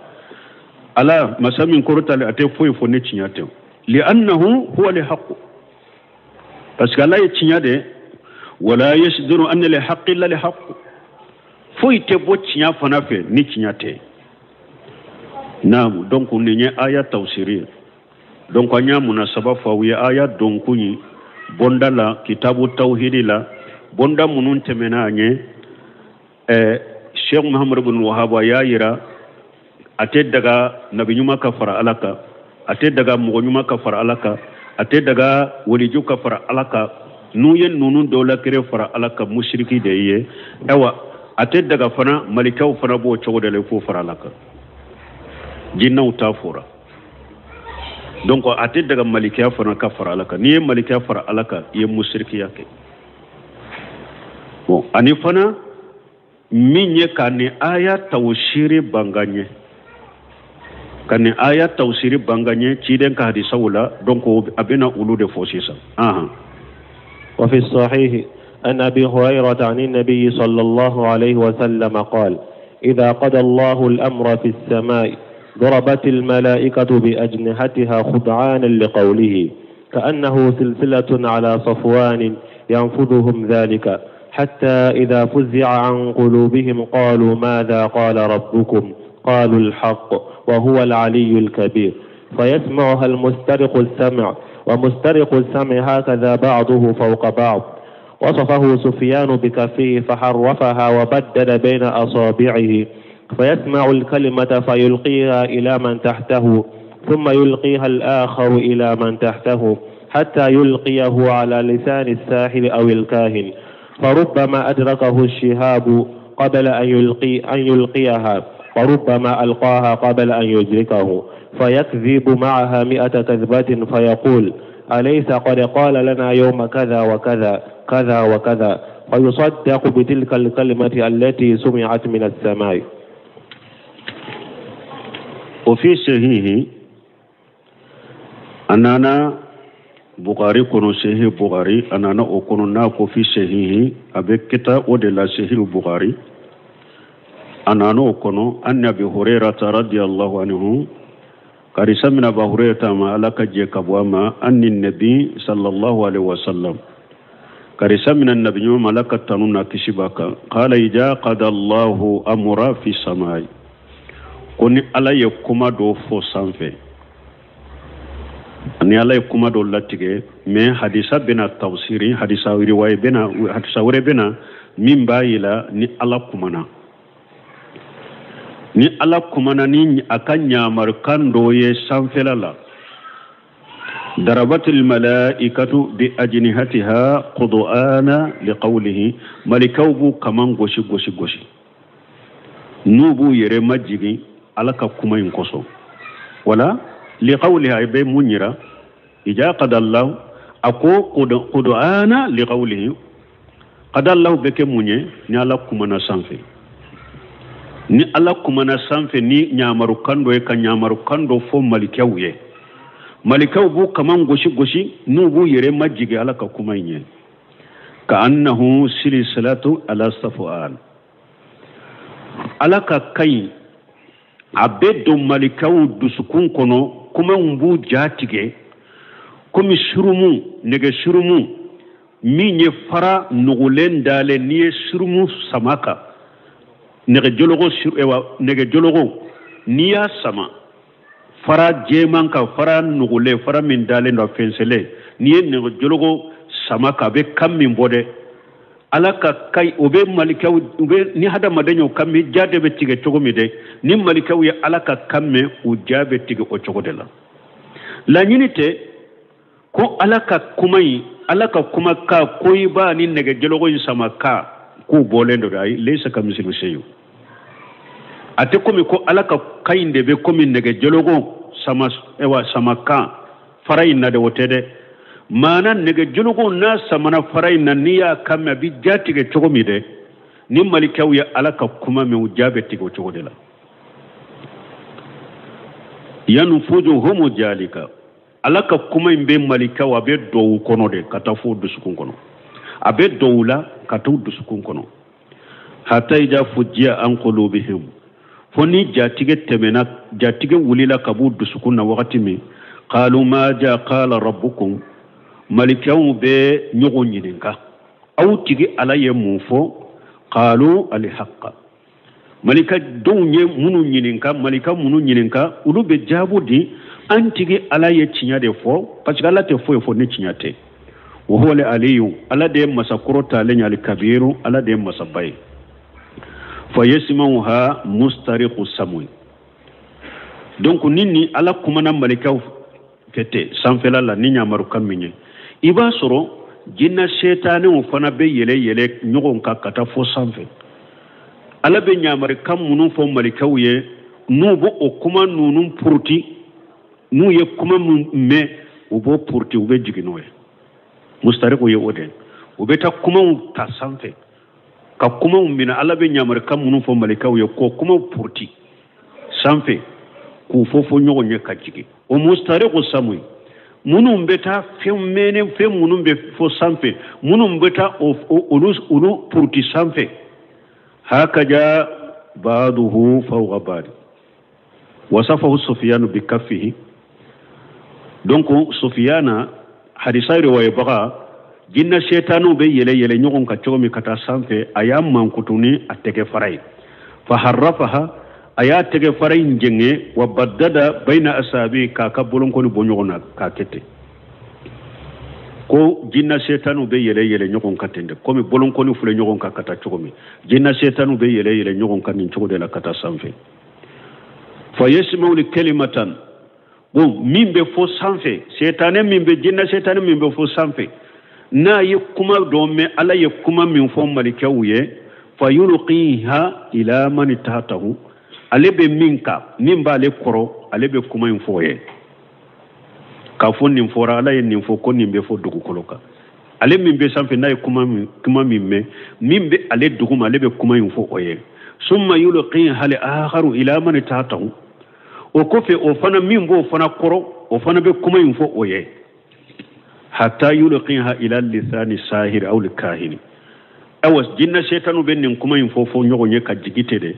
Speaker 2: Ala masa min kɔrɔtalen a tɛ foyi fɔ ni tiɲɛ tɛ, li'annahu huwa li haqq, parce que ala ye tiɲɛ de, wala yasduru anna li haqqi illa li haqq, foyi tɛ bɔ tiɲɛ fana fɛ ni tiɲɛ tɛ. Naam, donc nin ye aya tafsiri ye. Donc an y'a munasaba fɔ aw ye aya donkun ye bonda la kitabu tawhidi la, bonda minnu tɛmɛna an ye. Cheikh Muhammad ibn Wahhab y'a yira a tɛ daga nabi ɲuman ka fara ala kan, a tɛ daga mɔgɔ ɲuman ka fara ala kan, a tɛ daga waliju ka fara ala kan. N'u ye ninnu dɔw la kere fara ala kan musiriki de ye. Ayiwa a tɛ daga fana malikaw fana b'o cogo de la fo fara ala kan, jinɛw ta fɔra. Donc a tɛ daga malikiya fana ka fara ala kan, n'i ye malikiya fara ala kan i ye musirikiya kɛ. Bon ani fana min ye ka ni aya tawsiri banganye, ka ni aya tawsiri banganye ciden ka hadisaw la, donc a bɛna olu de fɔ sisan.
Speaker 1: Wa fi sahih an abi hurayrata an nabiy sallallahu alayhi wa sallam qala idha qada Allahu al-amra fi as-samai ضربت الملائكة بأجنحتها خضعانا لقوله كأنه سلسلة على صفوان ينفذهم ذلك حتى إذا فزع عن قلوبهم قالوا ماذا قال ربكم قالوا الحق وهو العلي الكبير. فيسمعها المسترق السمع ومسترق السمع هكذا بعضه فوق بعض. وصفه سفيان بكفيه فحرفها وبدل بين أصابعه فيسمع الكلمة فيلقيها إلى من تحته ثم يلقيها الآخر إلى من تحته حتى يلقيه على لسان الساحر أو الكاهن، فربما أدركه الشهاب قبل أن يلقيها وربما ألقاها قبل أن يدركه فيكذب معها 100 كذبة فيقول أليس قد قال لنا يوم كذا وكذا كذا وكذا، فيصدق بتلك الكلمة التي سمعت من السماء.
Speaker 2: وفي صحيح أننا بخاري كونو صحيح بخاري أننا أكونو ناكو في صحيح أبي كتاب ودلا صحيح بخاري أننا أكونو أن أبي هريرة رضي الله عنه كارثة من أبي هريرة ما لك جيكابوا أن النبي صلى الله عليه وسلم كارثة من النبي ما لك تنونا كشباك قال إذا قد الله أمر في السماء ko ni ala ye kuma dɔ fɔ sanfɛ, ni ala ye kuma dɔ latigɛ, mais hadisa bɛna tafsiri, hadisa riwaye bɛna, hadisa wɛrɛ bɛna min b'a yira ni ala kumana, ni ala kumana ni a ka ɲamarikan dɔ ye sanfɛla la, Darabatil malaikatu bi ajnihatiha qudu'ana liqawlihi, malikaw b'u kaman gosi gosi gosi, n'u b'u yɛrɛ majigin Ala ka kuma in kosɔn. Wala liqawlihi, a bɛ mun yira? Ija qadallahu, a ko qudu'ana liqawlihi, qadallahu bɛ kɛ mun ye ni Ala kumana sanfɛ? Ni Ala kumana sanfɛ ni ɲamarukan dɔ ye, ka ɲamarukan dɔ fɔ malikaw ye, malikaw b'u kaman gosi gosi, n'u b'u yɛrɛ majigin Ala ka kuma in ye. Ka annahu silsilatu ala safu'an, Ala ka kan in a bɛ don malikaw dusukun kɔnɔ, kumaw b'u ja tigɛ komi surumu, nɛgɛ surumu min ye fara nugulen dalen, n'i ye surumu sama kan, nɛgɛ jologo, nɛgɛ jologo, n'i y'a sama fara jɛman kan, fara nugulen, fara min dalen don fɛnsɛlen, n'i ye nɛgɛ jologo sama kan, a bɛ kan min bɔ dɛ, Ala ka kan o bɛ malikaw, u bɛ ni hadamaden y'o kan mɛn, ja de bɛ tigɛ cogo min dɛ, ni malikaw ye Ala ka kan mɛn, u ja bɛ tigɛ o cogo de la. Laɲini tɛ ko Ala ka kuma in, Ala ka kuma ka ko i b'a ni nɛgɛ jologo in sama ka k'u bɔlen don dɛ, ayi, laysa kamisili seyu, a tɛ komi ko Ala ka kan in de bɛ komi nɛgɛ jologo sama, ewa sama kan fara in na dɛ, o tɛ dɛ. Maana nɛgɛ jologo n'a samana fara in na, n'i y'a kan mɛn, a bɛ ja tigɛ cogo min dɛ, ni malikaw ye Ala ka kuma mɛn, u ja bɛ tigɛ o cogo de la. Yanfujuhumu jalika, Ala ka kuma in bɛ malikaw, a bɛ don u kɔnɔ de ka taa fo dusukun kɔnɔ, a bɛ don u la ka taa u dusukun kɔnɔ. Hata ida fujiya an qulubihim, fo ni jatigɛ tɛmɛna, jatigɛ wulila ka b'u dusukun na wagati min, qalu ma ja qala rabbukum, malikaw bɛ ɲɔgɔn ɲininka, aw tigi Ala ye mun fɔ? Qalu alhaqqa, malika dɔw ye minnu ɲininka, malika minnu ɲininka, olu bɛ jaabu di, an tigi Ala ye tiɲɛ de fɔ, parce que Ala tɛ foyi fɔ ni tiɲɛ tɛ. Wa huwa aliyu, Ala de ye masa kɔrɔtalen ye, alikabiru, Ala de ye masaba ye. Fa yasmauha mustariqu samui, donc ni Ala kumana malikaw fɛ ten sanfɛla la ni ɲamarukan min ye, i b'a sɔrɔ jinɛ setanɛw fana bɛ yɛlɛ yɛlɛ ɲɔgɔn kan ka taa fo sanfɛ. Ala bɛ ɲamarikan minnu fɔ malikaw ye, n'u b'o o kuma ninnu puruti, n'u ye kuma min mɛn, u b'o puruti, u bɛ jigin n'o ye. Mustariqu ye o de ye, u bɛ taa kumaw ta sanfɛ ka kumaw minɛ, Ala bɛ ɲamarikan minnu fɔ malikaw ye k'o kumaw puruti sanfɛ k'u fɔ fɔ ɲɔgɔn ye ka jigin. O mustariqu samui, minnu bɛ taa fɛn mɛnnen, fɛn minnu bɛ fɔ sanfɛ, minnu bɛ taa olu puruti sanfɛ, hakaja ba'duhu fawqa ba'd, wasafahu Sufyanu bi kaffihi. Donc Sufyana hadisa riwayabaga, jinɛ setaniw bɛ yɛlɛ yɛlɛ ɲɔgɔn kan cogo min ka taa sanfɛ, a y'a mankutu ni a tɛgɛ fara ye. Fa harrafaha, a y'a tɛgɛ fara in jɛngɛ, wa baddada bayna asabi, k'a ka bolonkɔni bɔ ɲɔgɔn na k'a kɛ ten. Ko jinɛ setaniw bɛ yɛlɛ yɛlɛ ɲɔgɔn kan ten de, komi bolonkɔni filɛ ɲɔgɔn kan ka taa cogo min, jinɛ setaniw bɛ yɛlɛ yɛlɛ ɲɔgɔn kan nin cogo de la ka taa sanfɛ. Fa yasma'u li kalimatan, bon min bɛ fɔ sanfɛ, setanɛ min bɛ, jinɛ setanɛ min bɛ fɔ sanfɛ, n'a ye kuma dɔ mɛn, Ala ye kuma min fɔ malikaw ye, fa yulqiha ila man tahtahu, ale bɛ min kan, min b'ale kɔrɔ, ale bɛ kuma in fɔ ye, k'a fɔ nin fɔra, Ala ye nin fɔ, ko nin bɛ fɔ dugukolo kan. Ale min bɛ sanfɛ, n'a ye kuma min mɛn, min bɛ ale duguma, ale bɛ kuma in fɔ o ye. Summa yulqiha li akharu ila man tahtahu, o kɔfɛ o fana min b'o fana kɔrɔ, o fana bɛ kuma in fɔ o ye. Hatta yulqiha ila lisani sahir aw likahini, awa jinɛ setanu bɛ nin kuma in fɔ fɔ ɲɔgɔn ye ka jigi tɛ dɛ,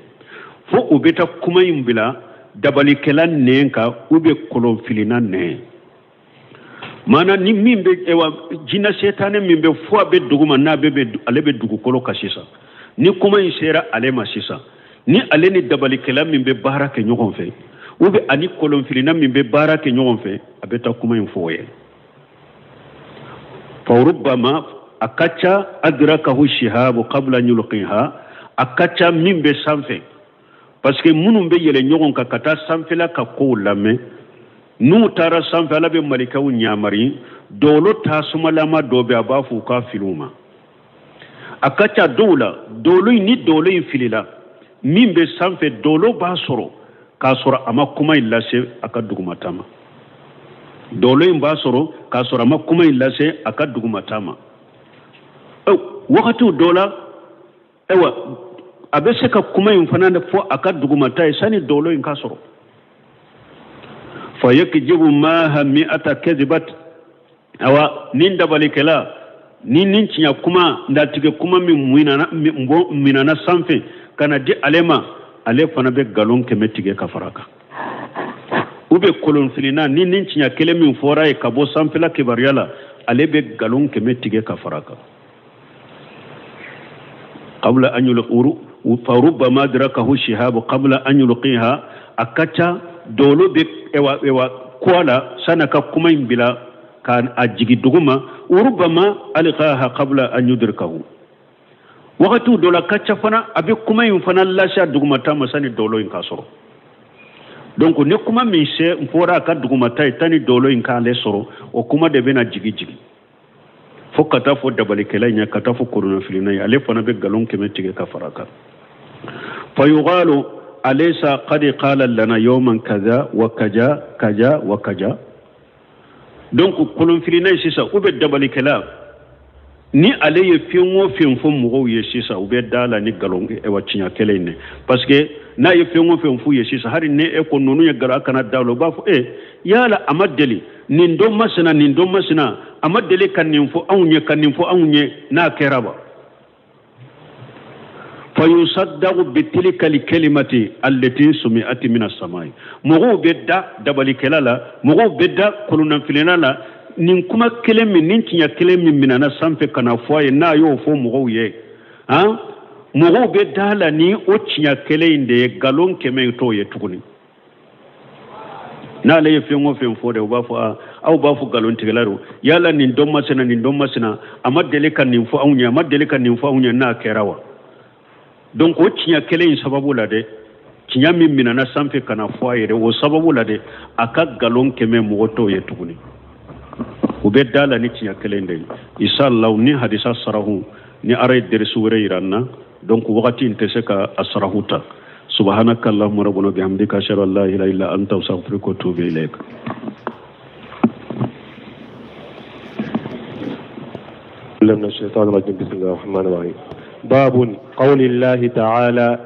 Speaker 2: fo u bɛ taa kuma in bila dabalikɛla nɛn kan, u bɛ kolonfilina nɛn. Maana ni min bɛ, ewa jinɛ setanɛ min bɛ fo a bɛ duguma, n'a bɛ ale bɛ dugukolo kan sisan, ni kuma in sera ale ma sisan, ni ale ni dabalikɛla min bɛ baara kɛ ɲɔgɔn fɛ, ou bien ani kolonfilina min bɛ baara kɛ ɲɔgɔn fɛ, a bɛ taa kuma in fɔ o ye. Fa rubbama, a ka ca, adrakahu shihabu qabla yulqiha, a ka ca min bɛ sanfɛ, parce que minnu bɛ yɛlɛ ɲɔgɔn kan ka taa sanfɛla ka kow lamɛn, N'u taara sanfɛ, Ala bɛ malikaw ɲamari, dɔwlo tasumalama dɔ bɛ, a b'a fɔ u k'a fili u ma. A ka ca dɔw la, dɔwlo in, ni dɔwlo in filila min bɛ sanfɛ, dɔwlo b'a sɔrɔ k'a sɔrɔ a ma kuma in lase a ka dugumata ma. Dɔwlo in b'a sɔrɔ k'a sɔrɔ a ma kuma in lase a ka dugumata ma. Wagatiw dɔ la, ayiwa, a bɛ se ka kuma in fana fɔ a ka dugumata ye sani dɔwlo in ka sɔrɔ. Fa yakjibu maha mi'ata kadhibat. Awa, nin dabalikɛla ni nin tiɲɛ kuma, latigɛ kuma min minana sanfɛ ka na di ale ma, ale fana bɛ nkalon 100 tigɛ ka fara kan. U bɛ kolonfilina ni nin tiɲɛ kelen min fɔra ye ka bɔ sanfɛla kibaruya la, ale bɛ nkalon 100 tigɛ ka fara kan. Qabla an yulquru farubbama adrakahu shihabu qabla an yulqiha. A ka ca dɔwlo bɛ ewa ewa kɔ la san'a ka kuma in bila ka a jigi duguma. Rubbama alqaha qabla an yudrikahu. Wagatiw dɔ la, ka ca fana, a bɛ kuma in fana lase a dugumata ma sani dɔwlo in ka sɔrɔ. Donc ni kuma min se fɔra a ka dugumata ye tani dɔwlo in k'ale sɔrɔ, o kuma de bɛna jigi jigi fo ka taa fɔ dabalikɛla in ye, ka taa fɔ koronafilina ye, ale fana bɛ nkalon 100 tigɛ ka fara kan. Fayuqalu alaysa qad qala lana yawman kaza wa kaja kaja wa kaja. Donc kolonfilina ye sisan, u bɛ dabalikɛla ni ale ye fɛn o fɛn fɔ mɔgɔw ye sisan, u bɛ da la ni nkalon, ewa, tiɲɛ kelen in de, parce que n'a ye fɛn o fɛn f'u ye sisan, hali ni e ko ninnu ye nkalon, a kana da la, u b'a fɔ e yala a ma deli nin don masina, nin don masina, a ma deli ka nin fɔ anw ye, ka nin fɔ anw ye, n'a kɛra wa? Fayusaddaqu bitilka alkalimati allati sumi'at min as-samai. Mɔgɔw bɛ da dabalikɛla la, mɔgɔw bɛ da kolonnafilina la, nin kuma kelen min, nin tiɲɛ kelen min minɛna sanfɛ ka na fɔ a ye, n'a y'o fɔ mɔgɔw ye, han, mɔgɔw bɛ da la ni o tiɲɛ kelen in de ye, nkalon 100 t'o ye tuguni. N'ale ye fɛn o fɛn fɔ de, u b'a fɔ aw b'a fɔ nkalontigɛla don. Yala nin dɔn masina, nin dɔn masina, a ma deli ka nin fɔ anw ye, a ma deli ka nin fɔ anw ye, n'a kɛra wa? Donc o tiɲɛ kelen in sababu la dɛ, tiɲɛ min minɛna sanfɛ ka na fɔ a yɛrɛ, o sababu la dɛ, a ka nkalon 100 mɔgɔ t'o ye tuguni, u bɛ da la ni tiɲɛ kelen de ye. Inshallah, ni hadisa sarahu ni Ala ye derisu wɛrɛ yira n na. Donc wagati in tɛ se ka a sarahu ta. Subhanaka allahumma rabbana bihamdika, ashhadu an la ilaha illa anta, astaghfiruka wa atubu ilayk.
Speaker 1: من الشيطان الرجيم. بسم الله الرحمن الرحيم. باب قول الله تعالى